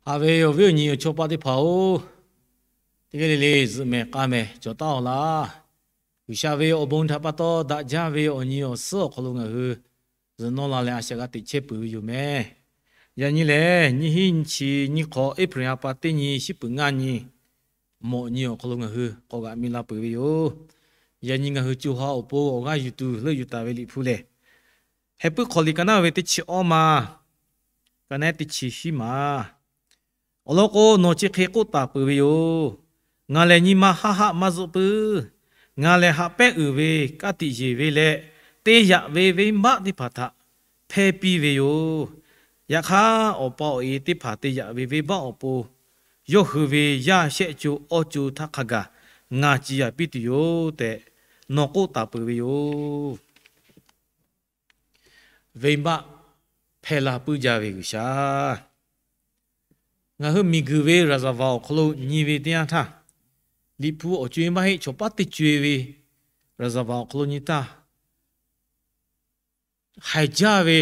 Haꞈ ve awˬ viˉ awˬ nyi awˬ chawˇ paˆ teˇ hpaˍ-oˬ, teˇ g'aˇ le le zuhꞈ mehˍ k'a mehˍ cawˬ taˉ-aw laˇ. G'uiˬsha ve awˬ bon htaꞈ pa taw daꞈ jaˇ ve awˬ nyi awˬ suhˉ awˬ hk'aw lo ngaˬ hui zuhꞈ nawˇ la leh a shaꞈ g'a teꞈ chehˇ peuˬ ve yoˬ mehˍ. Yaꞈ nyi lehˬ, nyiˇ hinˉ nyiˇ chi nyiˇ hk'awꞈ April ha pa teˇ nyi shiˉ peuˍ ngaˇ nyi, mawꞈ nyi awˬ hk'aw lo ngaˬ hui k'awꞈ g'aꞈ mi la peuˬ ve yoˬ. Yaꞈ nyi ngaˬ hui co ha awˬ pon awˬ g'aˇ yuˬ tuˬ leuˆ yuˬ taˍ ve Liꞈ hpu lehˬ, Heh puiˉ hk'aw liꞈ ka naˉ ve teˇ chi awˇ ma, ka naˉ teˇ chi hiˉ ma. Awˬ lawn k'o, nawˬ chi hk'e k'oˆ taˍ peuˬ ve yoˬ. Ngaˬ lehˬ nyi ma haˆ haˆ maˇ zuhˆ puiˉ. Ngaˬ lehˬ haꞈ pehnˇ uiˍ ve, ka tiꞈ yeˬ ve leh te yaꞈ ve venˇbaˆ teˇ hpaˍ htaꞈ hpehˇ piˇ ve yoˬ. Yaꞈ hk'aˇ, awˬ pa awˬ e teˇ hpaˍ te yaꞈ ve venˇbaˆ awˬ pon, yawˇ hui ve yaˇ shehˆ co awˇ co htaˇ hk'a gaˬ ngaˬ ci yaꞈ piˇ tuˬ yoˬ tehꞈ, nawˬ k'oˆ taˍ peuˬ ve yoˬ. Venˇbaˆ hpehˇ la puiˉ jaˇ ve G'uiˬsha, ngaˬ hui miˬguiˬ ve reservoir awˬ hk'aw lo nyi ve teˇ yanˇ htaˇ, Liꞈ hpu awˬ co-e maˇ heˆ, chaw paˉ teˇ co-e ve reservoir awˬ hk'aw lo nyi htaˇ, haiˬ jaˇ ve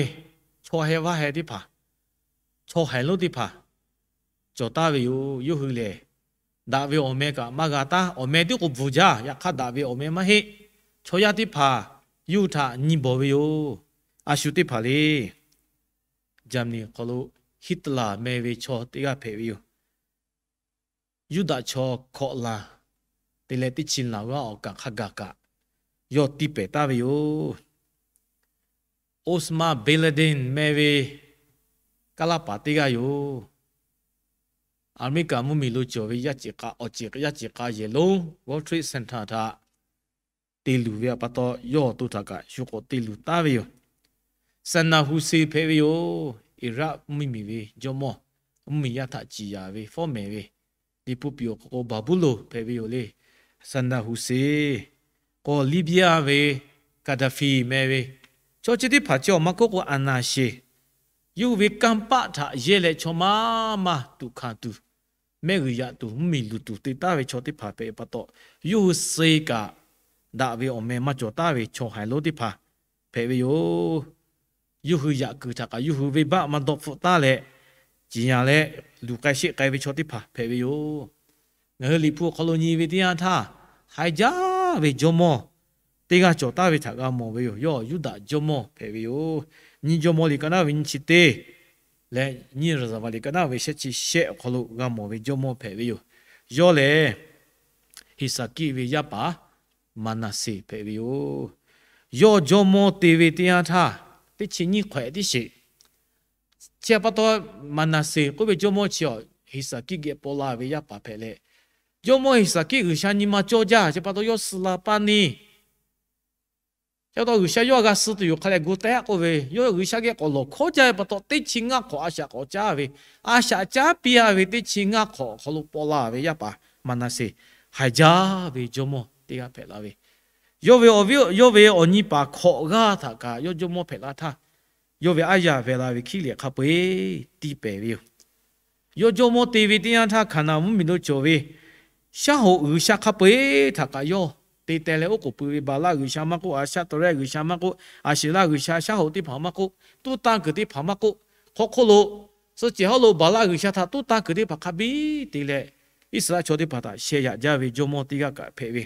chaw heh vaˇ heh teˇ hpaˍ, chaw haiˬ lonˉ teˇ hpaˍ cawˬ taˍ ve yoˬ. Yawˇ hui lehˬ, daꞈ ve awˬ meh kaꞈ maˇ g'a taˉ, awˬ meh tiˉ k'o bvuhˬ jaˇ. Yaꞈ hk'aˇ, daꞈ ve awˬ meh maˇ heˆ. Chaw yaˇ teˇ hpaˍ yawˇ hui htaꞈ nyi bawˬ ve yoˬ. A shu teˇ hpaˍ le, Germany hk'aw lo Hitler meh ve chaw teˇ g'aˇ hpehꞈ ve yoˬ. Yuˇdaꞈ chaw hkawꞈ laˬ te leh teˇ chi laˬ g'aˇ awˬ kaˍ hk'a gaˬ kaꞈ yawˇ tiˇ pehˍ taˍ ve yoˬ. Osama bin Laden meh ve kaˇ laˇ paˍ teˇ g'aˇ yoˬ. America mvuhˇmiˬ lo cawˬ ve yaˇ ceˬ k'a, awˬ ceˬ yaˇ ceˬ k'a yehˬ lonˉ World Trade Center htaꞈ te luˬ ve pa taw, yawˇ awˬ to htaꞈ kaꞈ shu k'awꞈ te luˬ taˍ ve yoˬ. Saddam Hussein hpehꞈ ve yoˬ. Iraq mvuhˇmiˬ ve jawˇmawˇ, mvuhˇmiˬ yaˇ htaꞈ ciˍ yanˍ ve fawˉ mehˍ ve, Liꞈ hpu piˍ awˬ hk'aw k'o Baˍbuˍlonˍ hpehꞈ ve yoˬ le. Saddam Hussein k'o, Libya ve Gaddafi meh ve chaw chi teˇ hpaˍ chi awˬ maˇ k'oˆ k'o, a naˍ sheˍ yawˇ hui ve kanˇ paˆ htaꞈ yehˇ leh chaw maˇ maˇ tuꞈ hkanˍ tuˬ, mehˆ g'uiˬ yaꞈ tuˬ, mvuhˇmiˬ luˬ tuˬ te taˍ ve chaw teˇ hpaˍ hpehꞈ pa taw, yawˇ hui suh kaꞈ daꞈ ve awˬ meh maˇ cawˬ taˍ ve chaw haiˬ lonˉ teˇ hpaˍ hpehꞈ ve yoˬ. Yawˇ hui yaꞈ kuiˬ htaꞈ kaꞈ yawˇ hui venˇbaˆ maˇ dawˇ hpfuhˆ taˍ leh, ciˍ yanˍ leh luˬ k'ai sheˆ k'ai ve chaw teˇ hpaˍ hpehꞈ ve yoˬ. Ngaˬ hui Liꞈ hpu awˬ hk'aw lo nyi ve teˇ yanˇ htaˇ, haiˬ jaˇ ve jawˇmawˇ teˇ g'aˇ cawˬ taˍ ve htaꞈ g'a mawˬ ve yoˬ. Yawˇ Yuˇdaꞈ jawˇmawˇ hpehꞈ ve yoˬ. Nyiˇ Jawˇmawˇ liꞈ ka naˉ ve nyiˇ chi teˇ leh nyiˇ Raˍzaˍvaˍ liꞈ ka naˉ ve shehˆ chi shehˆ awˬ hk'aw lo g'a mawˬ ve jawˇmawˇ hpehꞈ ve yoˬ. Yawˇ lehˬ, Heˍsaˍkiˆ ve yaˇ paˍ Maˍnaˍseˍ hpehꞈ ve yoˬ. Yawˇ jawˇmawˇ te ve teˇ yanˇ htaˇ, teˇ chi nyiˇ hk'awehꞈ tiˉ sheˍ. Chi pa taw, Maˍnaˍseˍ k'oˆ ve jawˇmawˇ chi awˬ Heˍsaˍkiˆ geh paw la ve yaˇ paˍ hpehꞈ leh, jawˇmawˇ Heˍsaˍkiˆ G'uiˬsha nyi ma cawˇ jaˇ. Chi pa taw yawˇ suh la paˇ neˇ. Chi pa taw G'uiˬsha yawˇ a g'a suh tuˬ yoˬ hk'a leh gu tehꞈ k'oˆ ve, yawˇ G'uiˬsha geh k'awꞈ lawˬ hkawˉ jaˇ ve pa taw, teˇ chi ngaˇ hk'awꞈ a shaꞈ k'awꞈ caˉ ve, a shaꞈ caˉ piˇ a ve teˇ chi ngaˇ hk'awꞈ awˬ hk'aw lo paw la ve yaˇ paˍ Maˍnaˍseˍ, haiˬ jaˇ ve jawˇmawˇ teˇ g'aˇ hpehꞈ la ve, yawˇ ve awˬ viˉ, yawˇ ve awˬ nyi paˍ hkawꞈ g'aˇ htaꞈ kaꞈ yawˇ jawˇmawˇ hpehꞈ la htaˇ, yawˇ ve aˉ yaˇ Vehˍlaˍveˍkiˆliˍ hk'a peu-eˬ tiˇ pehˍ ve yoˬ. Yawˇ jawˇmawˇ te ve teˇ yanˇ htaˇ, Hkaˍnanˍ mvuhˇmiˬ lo cawˬ ve shaˉ hoꞈ g'uiˬsha hk'a peu-eˬ htaꞈ kaꞈ yawˇ te teh leh oˉ k'oˍ pui ve, Baˍlaˆ g'uiˬsha maˇ k'oˆ, Aˍshaˆtaˍrehˆ g'uiˬsha maˇ k'oˆ, Aˍsheˍlaˆ g'uiˬsha shaˉ hoꞈ teˇ hpaˍ maˇ k'oˆ, tuˉ tanˇ kuiˬ teˇ hpaˍ maˇ k'oˆ, hk'aw hk'oˆ lo suh cehˬ hawˉ lo Baˍlaˆ g'uiˬsha htaꞈ tuˉ tanˇ kuiˬ teˇ hpaˍ hk'a biˇ te leh, Iˉsaˍreˍlaˆ chaw teˇ hpaˍ htaꞈ sheh yaꞈ jaˇ ve jawˇmawˇ teˇ g'aˇ kaꞈ hpehꞈ ve,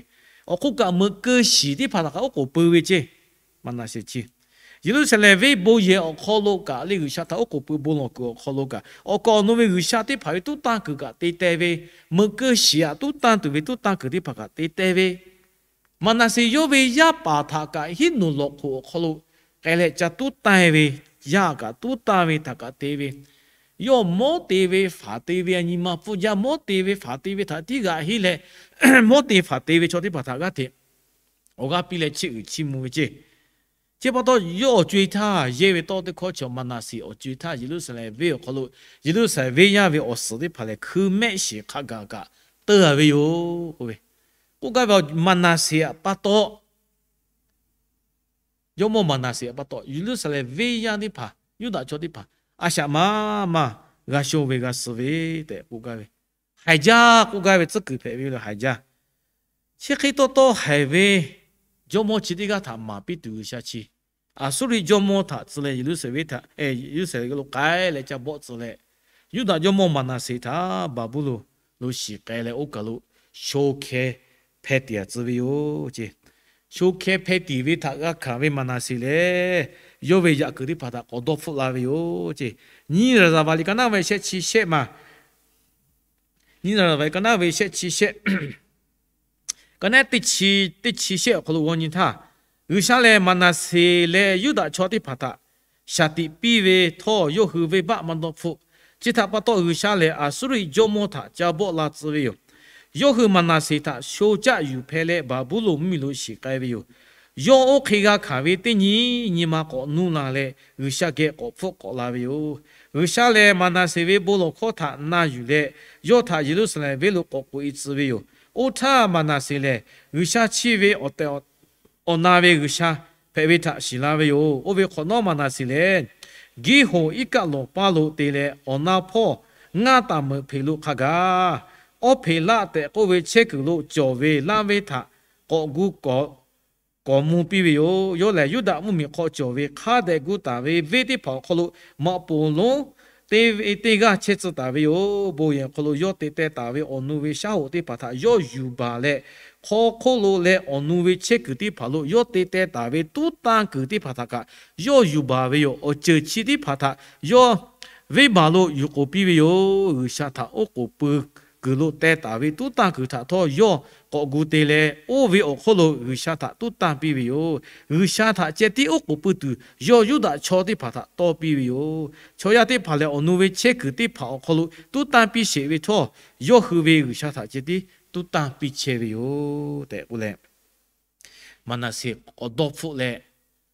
awˬ hk'oˆ kaꞈ meuꞈ keu shiˍ teˇ hpaˍ htaꞈ kaꞈ oˉ k'oˍ pui ve ceˇ. Maˍnaˍseˍ chi Yeˍruˆsaˍlehnˍ venˇ bon yehˬ awˬ hk'aw lo kaꞈ leh G'uiˬsha htaꞈ oˉ k'oˍ pui bon lawˬ kuiˬ awˬ hk'aw lo kaꞈ, awˬ kaˍ awˬ nu ve g'uiˬsha teˇ hpaˍ ve tuˉ tanˇ kuiˬ kaꞈ te teh ve, meuꞈ keu shiˍ aꞈ tuˉ tanˇ tuˬ ve tuˉ tanˇ kuiˬ teˇ hpaˍ kaꞈ te teh ve, Maˍnaˍseˍ yawˇ ve yaˇ paˍ htaꞈ kaꞈ hiˉ nuˬ lawˬ hk'oꞈ awˬ hk'aw lo k'ai leh ca tuˉ tanˇ ve, yaˇ kaꞈ tuˉ tanˇ ve htaꞈ kaꞈ te ve, yawˇ mawˉ te ve faˍ te ve, a nyi ma pfuhˇ jaˇ mawˉ te ve faˍ te ve htaꞈ tiˉ g'aꞈ henˇ leh, mawˉ te faˍ te ve chaw teˇ hpaˍ htaꞈ g'aˇ hteꞈ awˬ g'aˇ piˇ leh chiˇ uiˍ chiˇ mvuh ve ceˇ. Chi pa taw, yawˇ awˬ co-e htaˇ yehˇ ve tawˇ teˇ hkawˇ chi Maˍnaˍseˍ awˬ co-e htaˇ Yeˍruˆsaˍlehnˍ venˇ awˬ hk'aw lo, Yeˍruˆsaˍlehnˍ venˇ yaˇ ve awˬ suhˍ teˇ hpaˍ lehˬ, hkui mehˆ shiˍ hk'a gaˬ kaꞈ teu a ve yoˬ k'oˆ ve, k'oˆ gaˇ ve, Maˍnaˍseˍ pa taw, jawˇmawˇ Maˍnaˍseˍ pa taw, Yeˍruˆsaˍlehnˍ venˇ yaˇ teˇ hpaˍ, Yuˇdaꞈ chaw teˇ hpaˍ a shaꞈ ma maˇ g'a shonˇ ve g'a suh ve tehꞈ k'oˆ gaˇ ve, haiˬ jaˇ k'oˆ gaˇ ve tcuhˉ kuiˬ hpehꞈ ve yoˬ le, haiˬ jaˇ. Chi hk'e taw taw haiˬ ve jawˇmawˇ chi teˇ g'aˇ htaꞈ maˍ piˇ tuˬ G'uiˬsha chi, Aˍsuˇriˆ jawˇmawˇ htaꞈ tcuh leh Yeˍruˆsaˍlehnˍ venˇ htaꞈ, Yeˍruˆsaˍlehnˍ lo k'ai leh ca bawˆ tcuh leh, Yuˇdaꞈ jawˇmawˇ Maˍnaˍseˍ htaꞈ Baˍbuˍlonˍ lo shiˍ k'ai leh oˇ kaˬ lo sho hkeh hpeh tiˍ tcuh ve yoˬ ce. Sho hkeh hpeh tiˍ ve htaꞈ g'a hkanˍ ve Maˍnaˍseˍ lehˬ, yawˇ ve yaꞈ kuiˬ teˇ hpaˍ htaꞈ k'awꞈ dawˇ hpfuhˆ la ve yoˬ ce. Nyi raˍzaˍvaˍ liꞈ ka naˉ ve shehˆ chi shehˆ ma, nyi raˍzaˍvaˍ liꞈ ka naˉ ve shehˆ chi shehˆ ka naˉ teˇ chi, teˇ chi shehˆ awˬ hk'aw lo g'aw nyi htaˇ, G'uiˬsha lehˬ Maˍnaˍseˍ leh Yuˇdaꞈ chaw teˇ hpaˍ htaꞈ shaˍ tiꞈ piˇ ve htawˇ, yawˇ hui venˇbaˆ maˇ dawˇ hpfuhˆ. Chi htaꞈ pa taw, G'uiˬsha lehˬ Aˍsuˇriˆ jawˇmawˇ htaꞈ ca bawˆ la tcuh ve yoˬ. Yawˇ hui Maˍnaˍseˍ htaꞈ sho caˆ yuˬ hpeh leh Baˍbuˍlonˍ mvuhˇmiˬ lo shiˍ k'ai ve yoˬ. Yawˇ oˇ hk'e g'a hkanˍ ve teˇ nyi nyi ma k'awꞈ nuˇ la leh, G'uiˬsha geh k'awꞈ hpfuhˆ k'awꞈ la ve yoˬ. G'uiˬsha lehˬ Maˍnaˍseˍ ve bon lawˬ hkawˇ htaꞈ na yuˬ leh, yawˇ htaꞈ Yeˍruˆsaˍlehnˍ venˇ lo k'awꞈ k'oꞈ e tcuh ve yoˬ. Oˇ htaˇ, Maˍnaˍseˍ lehˬ G'uiˬsha chi ve awˬ tehˬ awˬ na ve G'uiˬsha hpehꞈ ve htaꞈ shiˍ la ve yoˬ. Oˇ ve hk'awꞈ nawˉ, Maˍnaˍseˍ lehˬ Giˇhoˍ iˉ kaˆ lawˬ paˇ lo te leh, awˬ na hpawˇ ngaˇ taˍ meuꞈ hpeꞈ lo hk'a gaˬ, Awˇhpeˍlaˆ tehꞈ k'oˆ ve chehˇ kuiˬ lo cawˬ ve laˇ venˇ htaꞈ k'awꞈ gu k'awꞈ mvuh piˇ ve yoˬ. Yawˇ lehˬ Yuˇdaꞈ mvuhˇmiˬ hk'aw cawˬ ve hk'a dehꞈ gu taˍ ve venˇ teˇ hpaˍ awˬ hk'aw lo maꞈ poˍ lonˉ teˇ venˇ teˇ g'aˇ chehˇ tcuh taˍ ve yoˬ. Bon yehˬ awˬ hk'aw lo yawˇ te teh taˍ ve awˬ nu ve shaˉ hoꞈ teˇ hpaˍ htaꞈ yawˇ yuˬ baˬ leh, hk'aw hk'oˆ lo leh awˬ nu ve chehˇ kuiˬ teˇ hpaˍ lo yawˇ te teh taˍ ve tuˉ tanˇ kuiˬ teˇ hpaˍ htaꞈ kaꞈ yawˇ yuˬ baˬ ve yoˬ. Awˬ ceuˬ chi teˇ hpaˍ htaꞈ yawˇ venˇbaˆ lo yuˬ k'oˍ piˇ ve yoˬ. G'uiˬsha htaꞈ oˉ k'oˍ pui kuiˬ lo teh taˍ ve tuˉ tanˇ kuiˬ htaꞈ htawˇ yawˇ k'awꞈ gu te leh, oˇ ve awˬ hk'oˆ lo G'uiˬsha htaꞈ tuˉ tanˇ piˇ ve yoˬ. G'uiˬsha htaꞈ ceh tiˉ oˉ k'oˍ pui tuˬ yawˇ Yuˇdaꞈ chaw teˇ hpaˍ htaꞈ tawˇ piˇ ve yoˬ. Chaw yaˇ teˇ hpaˍ lehˬ, awˬ nu ve chehˇ kuiˬ teˇ hpaˍ awˬ hk'aw lo tuˉ tanˇ piˇ sheˍ ve htawˇ, yawˇ hui ve G'uiˬsha htaꞈ ceh tiˉ tuˉ tanˇ piˇ chehˇ ve yoˬ tehꞈ k'oˆ leh, Maˍnaˍseˍ k'awꞈ dawˇ hpfuhˆ leh,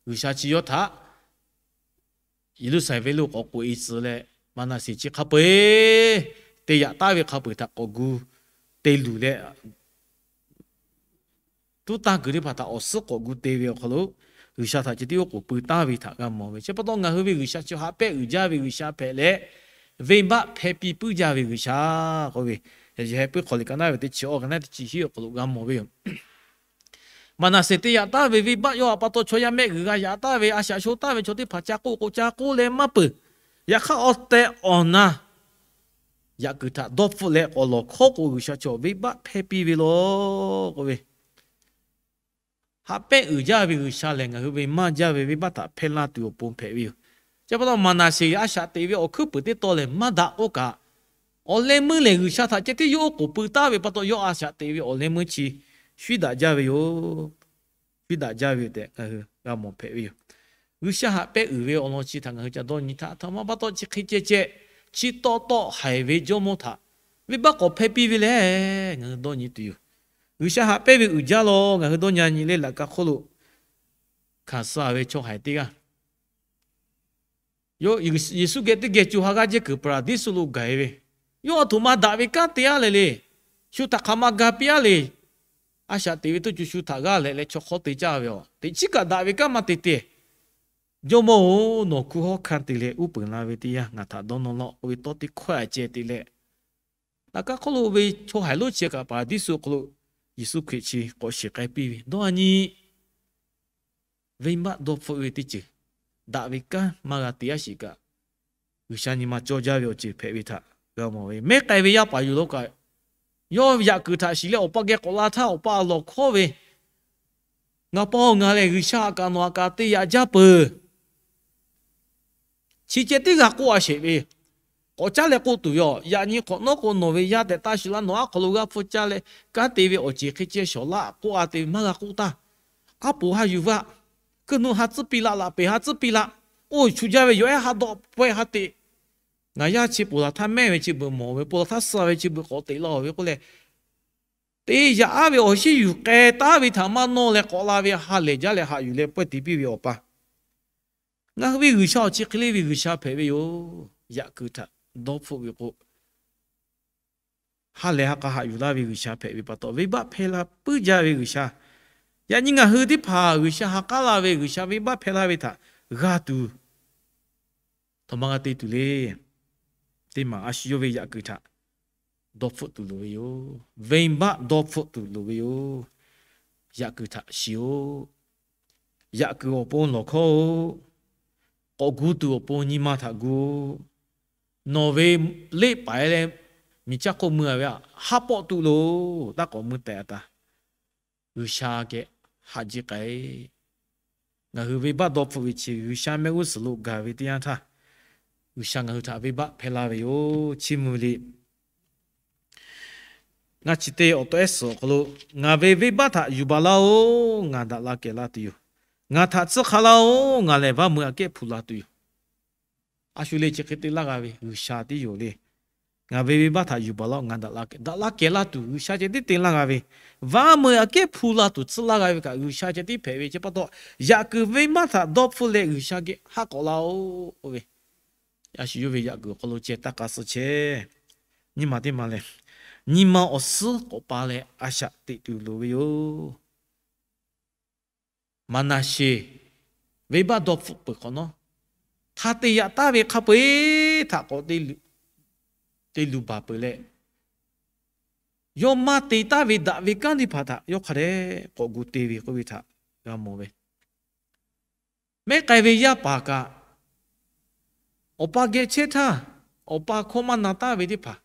G'uiˬsha chi yawˇ htaꞈ Yeˍruˆsaˍlehnˍ venˇ lo k'awꞈ k'oꞈ e tcuh leh, Maˍnaˍseˍ chi hk'a peu-eˬ te yaꞈ taˉ ve hk'a peu-eˬ htaꞈ k'awꞈ gu te luˬ leh, tuˉ tanˇ kuiˬ teˇ hpaˍ htaꞈ awˬ suhˉ k'awꞈ gu te ve awˬ hk'aw lo, G'uiˬsha htaꞈ ceh tiˉ oˉ k'oˍ pui taˍ ve htaꞈ g'a mawˬ ve. Chi pa taw, ngaˬ hui ve G'uiˬsha chi haꞈ pehˇ uiˍ jaˇ ve G'uiˬsha hpehꞈ leh, venˇbaˆ hpehˇ piˇ puiˉ jaˇ ve G'uiˬsha k'oˆ ve, Yaꞈ heh puiˉ hk'aw liꞈ ka naˉ ve teˇ chi awˇ ka naˉ teˇ chi hiˉ awˬ hk'aw lo g'a mawˬ ve yoˬ. Maˍnaˍseˍ te yaꞈ taˍ ve venˇbaˆ yawˇ htaꞈ pa taw, chaw yaˇ mehˆ g'uiˬ g'a yaꞈ taˍ ve, a shaꞈ sho taˍ ve chaw teˇ hpaˍ ca k'oˆ k'o ca k'oˆ leh maˇ peuˬ. Yaꞈ hk'aˇ, awˬ tehˬ awˬ na yaꞈ kuiˬ htaꞈ dawˇ hpfuhˆ leh k'awꞈ lawˬ hkawˉ k'o, G'uiˬsha chaw venˇbaˆ hpehˇ piˇ ve law k'oˆ ve, haꞈ pehˇ uiˍ jaˇ ve G'uiˬsha lehˬ, ngaˬ hui ve maˇ jaˇ ve venˇbaˆ htaꞈ hpehˇ laˇ tuˬ awˬ pon hpehꞈ ve yoˬ. Chi pa taw, Maˍnaˍseˍ a shaꞈ teꞈ ve awˬ hkuiˉ puiˍ teˇ taw lehˬ maˇ daꞈ k'oˆ kaꞈ, awˬ leh meuˇ lehˬ G'uiˬsha htaꞈ ceh tiˉ yawˇ oˉ k'oˍ pui taˍ ve pa taw, yawˇ a shaꞈ teꞈ ve awˬ leh meuˇ chi shuiˉ daꞈ jaˇ ve yoˬ. Shuiˉ daꞈ jaˇ ve yoˬ tehꞈ ngaˬ hui g'a mawˬ hpehꞈ ve yoˬ. G'uiˬsha haꞈ pehˇ uiˍ ve awˬ lawn chi htaꞈ ngaˬ hui ca dawˇ nyi htaˇ, htaꞈ ma pa taw chi hk'e ceh ceh, chi tawˆ tawˆ haiˬ ve jawˇmawˇ htaꞈ venˇbaˆ k'awꞈ hpehˇ piˇ ve lehˬ, ngaˬ hui dawˇ nyi tuˬ yoˬ. G'uiˬsha haꞈ pehˇ ve uiˍ jaˇ law, ngaˬ hui dawˇ nyi nyi leh laꞈ ka hk'oˆ lo hkanˍ suh ve chaw haiˬ teˇ g'aˇ, yawˇ Yeˍsuˆ geh teˇ geh co ha g'aˇ jehˇ kuiˬ Paˍraˍdiˇsuꞈ lo gaˬ e ve, yawˇ a htoꞈ ma daꞈ ve kanˉ te aˉ leh le, shu htaꞈ hk'aˬ ma ga piˇ aˉ le, a shaꞈ teꞈ ve teˇ co shu htaꞈ g'aˇ leh leh chaw hk'awˇ te caˇ ve aˬ, teꞈ chiˉ kaꞈ daꞈ ve kanˉ maˇ te te. Jawˇmawˇ-oˬ, nawˬ hku hawˉ hkanˇ te leh uˉ peunˍ la ve teˇ yanˇ, ngaˬ htaꞈ dawˇ nawˇ laˇ-oˆ k'oˆ ve tawˇ teˇ hkawehˇ a ceh te leh, laꞈ ka hk'oˆ lo ve chaw haiˬ lonˉ chi kaꞈ Paˍraˍdiˇsuꞈ hk'aw lo Yeˍsuˆ Hkriꞈ chi k'awꞈ shiˍ k'ai piˇ ve dawˇ a nyi. Venˇbaˆ dawˇ hpfuhˆ ve teˇ ceuˬ, daꞈ ve kanˉ maˇ g'a te aˉ shiˍ kaꞈ, G'uiˬsha nyi ma cawˇ jaˇ ve awˬ ceuˬ hpehꞈ ve htaꞈ g'a mawˬ ve. Mehˉ k'ai ve yaˇ paˍ yuˬ lo kaꞈ, yawˇ yaꞈ kuiˬ htaꞈ shiˍ leh awˬ pa geh k'awꞈ la htaˇ, awˬ pa lawˬ hkawˉ ve, Ngaˬ pa-oˬ, ngaˬ lehˬ G'uiˬsha htaꞈ kaꞈ nawˬ htaꞈ kaꞈ te yaꞈ jaˇ peuˬ. Chi ceh tiˉ g'a k'oˆ a sheˍ ve, k'awꞈ caˉ leh k'oˆ tuˬ ve aˬ, yaꞈ nyi hk'awꞈ nawˉ k'o nawˬ ve yaˇ tehꞈ taˇ shu laˇ, nawˬ aˉ hk'aw lo g'aˇ hpfuhˇ caˇ leh kanˉ te ve awˬ ceuˬ hk'e ceh shawˍ laˇ k'oˆ a te ve maˇ g'a k'oˆ taˇ. Aˉ poˍ ha yuˬ vaˇ, kuiˇ nuˇ ha tcuhˉ piˇ laˇ, laꞈ peˍ ha tcuhˉ piˇ laˇ, oˇ chuˬ jaˇ ve yawˬ ehˉ ha dawꞈ pawehˇ ha teꞈ. Ngaˬ yaˇ chi ponˬ laˬ htaˇ mehˇ ve chi beuꞈ mawˬ ve, ponˬ laˬ htaˇ suh ve chi beuꞈ k'awꞈ teꞈ la ve k'oˆ leh, te yaꞈ aˉ ve awˬ shinˉ yuˬ k'ai taˉ ve htaꞈ maˇ nawˇ leh k'awꞈ la ve ha lehˬ jaˇ leh haꞈ yuˬ leh pawehˇ te piˇ ve awˬ pa, ngaˬ hui ve G'uiˬsha awˬ chi hk'e le ve G'uiˬsha hpehꞈ ve yoˬ. Yaꞈ kuiˬ htaꞈ dawˇ hpfuhˆ ve k'o, ha lehˬ ha k'a haꞈ yuˬ laˇ ve G'uiˬsha hpehꞈ ve pa taw, venˇbaˆ hpehˇ la puiˉ jaˇ ve G'uiˬsha. Yaꞈ nyi ngaˬ hui teˇ hpaˍ G'uiˬsha ha k'aˉ laˇ ve, G'uiˬsha venˇbaˆ hpehˇ laˇ ve htaꞈ g'a tuˬ, htaꞈ ma g'a te tuˬ le. Teˇ maˬ a shu yawˇ ve yaꞈ kuiˬ htaꞈ dawˇ hpfuhˆ tuˬ loˍ ve yoˬ. Venˇbaˆ dawˇ hpfuhˆ tuˬ loˍ ve yoˬ. Yaꞈ kuiˬ htaꞈ shiˍ-oˆ. Yaꞈ kuiˬ awˬ pon lawˬ hkawˉ-oˆ. K'awꞈ gu tuˬ awˬ pon nyi ma htaꞈ gu-oˆ. nawˬ ve leˆ paˍ-e leh miˬ caˇ hk'oˆ mui-a ve aꞈ, haˉ pawˆ tuˬ loˬ, taˇ k'awꞈ mui tehꞈ taˍ. G'uiˬsha geh haꞈ jiˆ k'ai. Ngaˬ hui venˇbaˆ dawˇ hpfuhˆ ve chi G'uiˬsha mehˆ g'uˇ suhˍ lo gaˬ ve teˇ yanˇ htaˇ, G'uiˬsha ngaˬ hui htaꞈ venˇbaˆ hpehˇ laˇ ve yoˬ. Chiˇ mvuh ve le. Ngaˇ chi teˇ awˬ tawˆ ehˉ suhˍ awˬ hk'aw lo, ngaˬ ve venˇbaˆ htaꞈ yuˬ baˬ laˇ-oˬ, ngaˬ daꞈ la kehˬ laˇ tuˬ yoˬ. Ngaˬ htaꞈ tcuhˉ hk'a laˇ-oˬ, ngaˬ lehˬ vaˇ meuˇ aꞈ kehˉ hpu la tuˬ yoˬ. A shu le chi hk'e te laˇ g'a ve G'uiˬsha tiˉ yoˬ le. Ngaˬ ve venˇbaˆ htaꞈ yuˬ baˬ laˇ-oˬ, ngaˬ daꞈ la kehˬ laˇ tuˬ G'uiˬsha ceh tiˉ te laˇ g'a ve, vaˇ meuˇ aꞈ kehˉ hpu la tuˬ tcuhˉ laˇ g'a ve kaꞈ G'uiˬsha ceh tiˉ hpehꞈ ve chi pa taw, yaꞈ kuiˬ venˇbaˆ htaꞈ dawˇ hpfuhˆ leh G'uiˬsha geh haˉ k'awꞈ laˇ-oˬ ve, a shu yawˇ ve yaꞈ kuiˬ awˬ hk'aw lo ceh taˇ k'a suh chehˇ. Nyiˇ maˬ teˇ maˬ lehˬ, nyi ma awˬ suhˉ k'awꞈ pa leh a shaꞈ teꞈ tuˬ loˍ ve yoˬ. Maˍnaˍseˍ venˇbaˆ dawˇ hpfuhˆ peuˬ hk'awꞈ nawˉ, hk'a te yaꞈ taˍ ve hk'a peu-eˬ htaꞈ k'awꞈ te luˬ baˬ peuˬ leh, yawˇ maˇ te taˍ ve daꞈ ve kanˉ teˇ hpaˍ htaꞈ yawˇ hk'a dehꞈ k'awꞈ gu te ve k'oˆ ve htaꞈ g'a mawˬ ve. Mehˉ k'ai ve yaˇ paˍ kaꞈ, awˬ pa geh chehˇ htaˇ, awˬ pa hkawˇ maˇ na taˍ ve teˇ hpaˍ,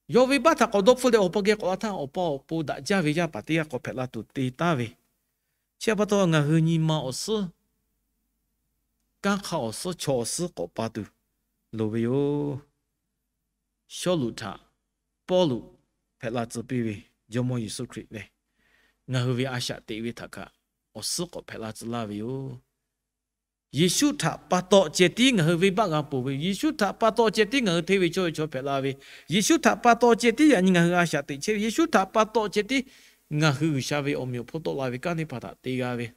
yawˇ venˇbaˆ htaꞈ k'awꞈ dawˇ hpfuhˆ leh awˬ pa geh k'awꞈ la htaˇ, awˬ pa awˬ pon daꞈ jaˇ ve yaˇ paˍ teˇ g'aˇ k'awꞈ hpehꞈ la tuˬ te taˍ ve. Chi pa taw ngaˬ hui nyi ma awˬ suhˉ, kanˉ hk'aˇ awˬ suhˉ, chaw awˬ suhˉ k'awꞈ pa tuˬ loˍ ve yoˬ. Sawˉluꞈ htaꞈ Pawˇluꞈ hpehꞈ la tcuh piˇ ve Jawˇmawˇ Yeˍsuˆ Hkriꞈ lehˬ, ngaˬ hui ve a shaꞈ teꞈ ve htaꞈ kaꞈ awˬ suhˉ k'awꞈ hpehꞈ la tcuh laˇ ve yoˬ. Yeˍsuˆ htaꞈ pa taw ceh tiˉ ngaˬ hui venˇbaˆ g'a ponˬ ve, Yeˍsuˆ htaꞈ pa taw ceh tiˉ ngaˬ hui hteˇ ve cawˇ ve chaw hpehꞈ la ve, Yeˍsuˆ htaꞈ pa taw ceh tiˉ yaꞈ nyi ngaˬ hui a shaꞈ teꞈ chehˇ ve, Yeˍsuˆ htaꞈ pa taw ceh tiˉ ngaˬ hui G'uiˬsha ve awˬ meꞈ awˬ hponˇ tawˆ la ve kanˉ teˇ hpaˍ htaꞈ te g'a ve,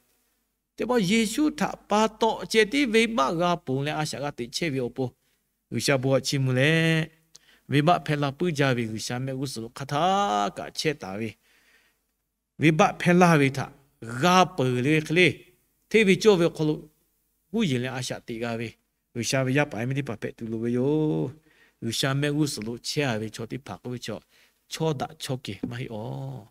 teˇ pawˆ Yeˍsuˆ htaꞈ pa taw ceh tiˉ venˇbaˆ g'a ponˬ leh a shaꞈ g'a teꞈ chehˇ ve awˬ pon, G'uiˬsha bon htaꞈ chiˇ mvuh leh, venˇbaˆ hpehˇ laˇ puiˉ jaˇ ve G'uiˬsha mehˆ g'uˇ suhˍ lo hk'aˬ htaˇ kaꞈ chehˇ taˍ ve, venˇbaˆ hpehˇ laˇ ve htaꞈ g'a peuˬ le ve hk'e le, hteˇ ve cawˇ ve awˬ hk'aw lo huˉ yeˬ leh a shaꞈ teꞈ g'a ve G'uiˬsha ve yaˇ paˍ yaˇ miˇ teˇ hpaˍ hpehꞈ tuˬ loˍ ve yoˬ. G'uiˬsha mehˆ g'uˇ suhˍ lo chehˇ ve chaw teˇ hpaˍ k'oˆ ve chaw, chaw daꞈ chaw kehˬ maˇ heˆ awˬ.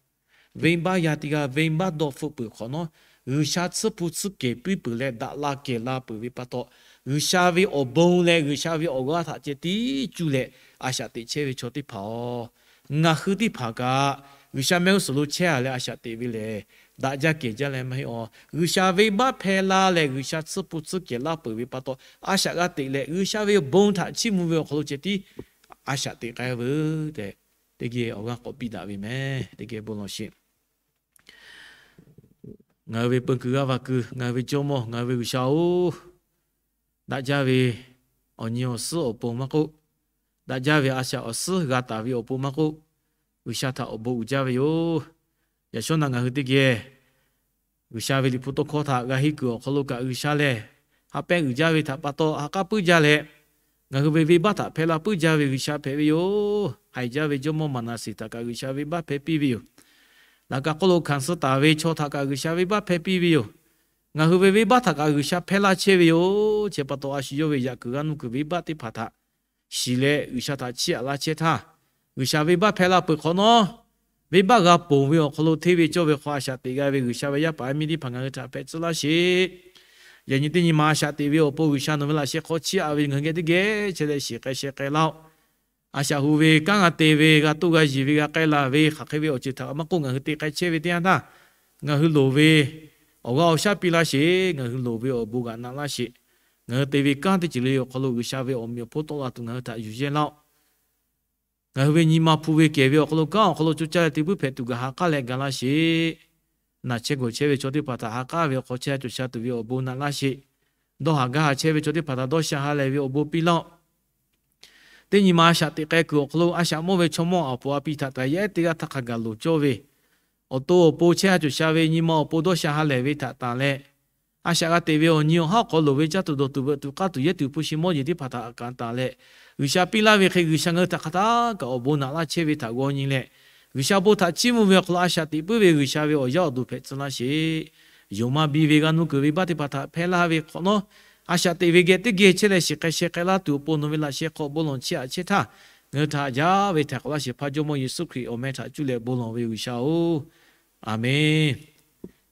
Venˇbaˆ yaˇ teˇ g'aˇ venˇbaˆ dawˇ hpfuhˆ peuˬ hk'awꞈ nawˉ, G'uiˬsha tsuhˇ hpu tsuhˇ kehˬ piˇ peuˬ leh daꞈ la kehˬ la peuˬ ve pa taw, G'uiˬsha ve awˬ bon leh G'uiˬsha ve awˬ g'aˇ htaꞈ ceh tiˉ cuˇ leh a shaꞈ teꞈ chehˇ ve chaw teˇ hpaˍ awˬ, ngaˬ hui teˇ hpaˍ kaꞈ G'uiˬsha mehˆ g'uˇ suhˍ lo chehˇ a leh a shaꞈ teꞈ ve lehˬ, daꞈ jaˇ kehˬ jaˇ leh maˇ heˆ awˬ. G'uiˬsha venˇbaˆ hpehˇ laˇ leh G'uiˬsha tsuhˇ hpu tsuhˇ kehˬ laˇ peuˬ ve pa taw, a shaꞈ g'a teꞈ leh G'uiˬsha ve awˬ bon htaꞈ chiˇ mvuh ve awˬ hk'aw lo ceh tiˉ a shaꞈ teꞈ k'ai veuˬ tehꞈ, teˇ geh awˬ g'aˇ k'awꞈ piˇ daꞈ ve mehˍ. Teˇ geh bon lawˬ sheˍ. Ngaˬ hui ve peu kuiˬ g'aˇ va kuiˬ, ngaˬ hui ve Jawˇmawˇ, ngaˬ hui ve G'uiˬsha-oˬ, daꞈ jaˇ ve awˬ nyi awˬ suhˉ awˬ pon maˇ k'oˆ, daꞈ jaˇ ve a shaꞈ awˬ suhˉ g'a taˍ ve awˬ pon maˇ k'oˆ, G'uiˬsha htaꞈ awˬ bon uiˍ jaˇ ve yoˬ. Yaꞈ shawˉ naꞈ ngaˬ hui teˇ geh G'uiˬsha ve liꞈ hpu tawˇ hkawˇ htaꞈ g'a henˇ kuiˬ awˬ hk'aw lo kaꞈ G'uiˬsha lehˬ, ha pehˇ uiˍ jaˇ ve htaꞈ pa taw ha k'aˉ puiˉ jaˇ leh, ngaˬ hui ve venˇbaˆ htaꞈ hpehˇ la puiˉ jaˇ ve G'uiˬsha hpehꞈ ve yoˬ. Haiˬ jaˇ ve Jawˇmawˇ Maˍnaˍseˍ htaꞈ kaꞈ G'uiˬsha venˇbaˆ hpehˇ piˇ ve yoˬ. Laꞈ ka hk'oˆ lo hkanˍ suh taˍ ve chaw htaꞈ kaꞈ G'uiˬsha venˇbaˆ hpehˇ piˇ ve yoˬ. Ngaˬ hui ve venˇbaˆ htaꞈ kaꞈ G'uiˬsha hpehˇ laˇ chehˇ ve yoˬ. Chi pa taw a shu yawˇ ve yaꞈ kuiˬ g'aˇ nuˇ kuiˬ venˇbaˆ teˇ hpaˍ htaꞈ shiˍ leh G'uiˬsha htaꞈ chiˇ aꞈ laˇ chehˇ htaˇ, G'uiˬsha venˇbaˆ hpehˇ laˇ peuˬ hk'awꞈ nawˉ, venˇbaˆ g'a ponˬ ve awˬ hk'aw lo hteˇ ve cawˇ ve hk'aw a shaꞈ teꞈ g'a ve G'uiˬsha ve yaˇ paˍ yaˇ miˇ teˇ hpaˍ ngaˬ hui htaꞈ hpehꞈ tcuh laˇ sheˍ. Yaꞈ nyi teˇ nyi ma a shaꞈ teꞈ ve awˬ pon G'uiˬsha nawˬ ve laꞈ sheh hk'aw chiˇ aꞈ ve ngaˬ hui geh teˇ geh chehˇ leh shiˍ k'ai sheh k'ai laˇ-oˆ. A shaꞈ hu ve kanˉ g'a te ve, g'a toˆ g'a yiˬ ve, g'a k'ai laˬ ve, hk'aˬ hk'e ve awˬ ceuˬ htaꞈ maˇ k'oˆ ngaˬ hui te k'ai chehˇ ve teˇ yanˇ htaˇ, ngaˬ hui loˍ ve awˬ g'aˇ awˬ shaˉ piˇ laˇ sheˍ. Ngaˬ hui loˍ ve awˬ bon g'aꞈ naꞈ laˇ sheˍ. Ngaˬ hui te ve kanˉ teˇ ceuˬ le awˬ hk'aw lo G'uiˬsha ve awˬ meꞈ awˬ hponˇ tawˆ la tuˬ ngaˬ hui htaꞈ yuˬ yehˇ laˇ-oˆ. Ngaˬ hui ve nyi ma hpu ve kehˬ ve awˬ hk'aw lo kanˉ awˬ hk'aw lo coˇ caˇ leh te puiˉ hpehꞈ tuˬ gaˬ ha k'aˉ leh ga laˇ sheˍ. Naˬ chehˇ gawˬ chehˇ ve chaw teˇ hpaˍ htaꞈ ha k'aˉ ve awˬ hk'aw chehˇ sha cawˬ sha tuˬ ve awˬ bon naꞈ laˇ sheˍ. Dawˇ haˍ gaˇ haˍ chehˇ ve chaw teˇ hpaˍ htaꞈ dawˇ sha ha lehˬ ve awˬ bon piˇ laˇ-oˆ. Teˇ nyi ma a shaꞈ teꞈ k'ai kuiˬ awˬ hk'aw lo a shaꞈ mawˇ ve chaw mawˇ aˬ poˍ a pi htaꞈ taˍ yaˇ ehˉ teˇ g'aˇ htaˇ hk'a gaˬ loˍ cawˇ ve, awˬ to awˬ pon chehˇ sha cawˬ sha ve nyi ma awˬ pon dawˇ sha ha lehˬ ve htaꞈ tanˬ leh, a shaꞈ g'a teꞈ ve awˬ nyi awˬ haˉ awˬ hk'aw loˍ ve caˇ tuˬ dawˬ tuˬ veuꞈ tuˬ k'aˇ tuˬ yehˇ tuˬ hpu shi mawˇ jeˬ teˇ hpaˍ htaꞈ kaꞈ tanˬ leh, G'uiˬsha piˇ laˇ ve hk'e G'uiˬsha ngaˬ hui htaꞈ hk'aˬ htaˇ kaꞈ awˬ bon naꞈ laˇ chehˇ ve htaꞈ g'aw nyi leh, G'uiˬsha bon htaꞈ chiˇ mvuh ve awˬ hk'aw lo a shaꞈ teꞈ puiˉ ve G'uiˬsha ve awˬ yaˇ awˬ duˬ hpehꞈ tcuh laˇ sheˍ. Yonˍ ma biˇ ve g'aˇ nuˇ kuiˬ venˇbaˆ teˇ hpaˍ htaꞈ hpehˇ laˇ ve hk'awꞈ nawˉ, a shaꞈ teꞈ ve geh teˇ geh chehˇ leh shiˍ k'ai sheh k'ai laˇ tuˬ awˬ pon nawˬ ve laꞈ sheh hk'aw bon lawˬ chiˇ aꞈ chehˇ htaˇ, ngaˬ hui htaꞈ jaˇ ve htaiˍ hk'awꞈ laˇ sheˍ hpaˇ Jawˇmawˇ Yeˍsuˆ Hkriꞈ awˬ meh htaꞈ cuˇ leh bon lawˬ ve G'uiˬsha-oˬ, Aˬmenˍ.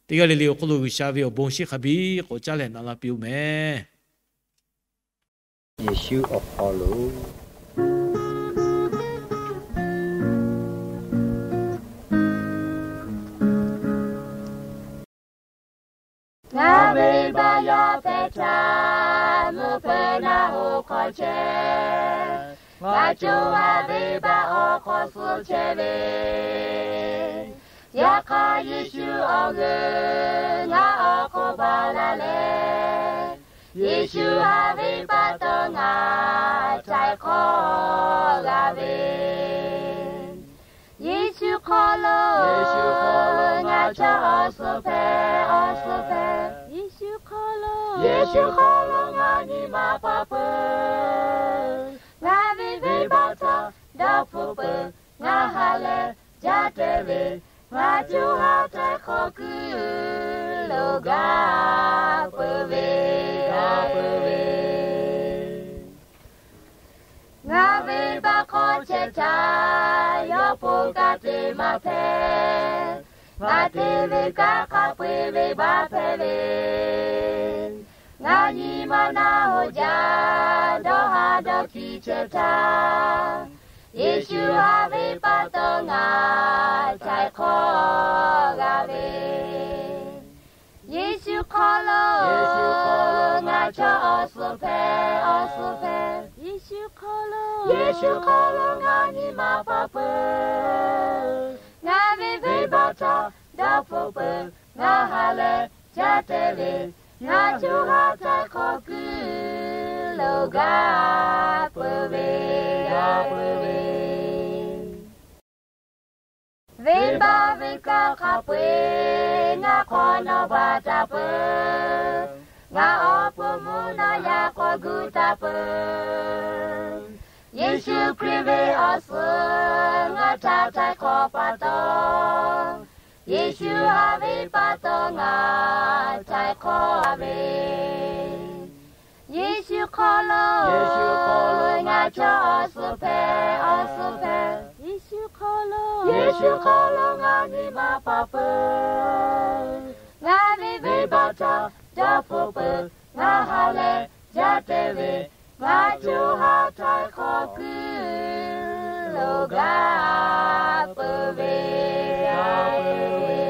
Teˇ g'aˇ le le awˬ hk'aw lo G'uiˬsha ve awˬ bon shinˉ hk'a biˇ k'awꞈ caˉ leh naꞈ la piˇ-oˆ mehˍ. Yeˍsuˆ awˬ hk'aw lo. Ngaˬ venˇbaˆ yaˇ hpehꞈ htaˇ, mvuhˇ hpeuꞈ naˆ hoꞈ hk'aw chehˇ. Ngaˬ co ha venˇbaˆ awˬ hk'aw suh chehˇ ve, yaꞈ hk'aˇ Yeˍsuˆ awˬ g'euˆ ngaˬ awˬ hk'oˆ baˬ la leh, Yeˍsuˆ ha ve pa taw ngaˬ htaiˍ hk'awˇ g'a ve. Yeˍsuˆ hk'aw lo, Yeˍsuˆ hk'aw lo ngaˬ chaw awˬ suhˍ hpehꞈ, awˬ suhˍ hpehꞈ. Yeˍsuˆ hk'aw lo, Yeˍsuˆ hk'aw lo ngaˬ nyi ma pa peuˬ. Ngaˬ ve venˇbaˆ htaꞈ dawˇ hpfuhˆ peuˬ, ngaˬ ha leh jaˇ te ve, ngaˬ co ha htaiˍ hk'awˇ kuiˬ lo gaˇ peuˬ ve, gaˇ peuˬ ve. Ngaˬ venˇbaˆ hk'aw chehˇ htaˇ, yawˇ po kaꞈ te maˇ hpehꞈ. Ngaˬ te ve kanˉ hk'a peu-eˬ venˇbaˆ hpehꞈ ve, ngaˬ nyi ma naˆ hoꞈ jaˇ dawˇ ha dawˇ hkiˇ chehˇ htaˇ, Yeˍsuˆ ha ve pa taw ngaˬ htaiˍ hk'awˇ g'a ve. Yeˍsuˆ hk'aw lo, Yeˍsuˆ hk'aw lo ngaˬ chaw awˬ suhˍ hpehꞈ, awˬ suhˍ hpehꞈ. Yeˍsuˆ hk'aw lo, Yeˍsuˆ hk'aw lo ngaˬ nyi ma pa peuˬ. Ngaˬ ve venˇbaˆ htaꞈ dawˇ hpfuhˆ peuˬ, ngaˬ ha leh jaˇ te ve, ngaˬ co ha htaiˍ hk'awˇ kuiˬ lo gaˇ peuˬ ve, gaˇ peuˬ ve. Venˇbaˆ ve kanˉ hk'a peu-eˬ ngaˬ hk'awꞈ nawˬ baˬ taˍ peuˬ. Ngaˬ awˬ pon mvuhˇ naw yaꞈ k'aw gu taˍ peuˬ. Yeˍsuˆ Hkriꞈ ve awˬ suhˍ ngaˬ htaꞈ htaiˍ hk'awꞈ pa taw, Yeˍsuˆ ha ve pa taw ngaˬ htaiˍ hk'awˇ ve. Yeˍsuˆ hk'aw lo, Yeˍsuˆ hk'aw lo ngaˬ chaw awˬ suhˍ hpehꞈ, awˬ suhˍ hpehꞈ. Yeˍsuˆ hk'aw lo, Yeˍsuˆ hk'aw lo ngaˬ nyi ma pa peuˬ. Ngaˬ ve venˇbaˆ htaꞈ dawˇ hpfuhˆ peuˬ, ngaˬ ha leh jaˇ te ve, ngaˬ co ha htaiˍ hk'awˇ kuiˬ lo gaˇ peuˬ ve, gaˇ peuˬ ve.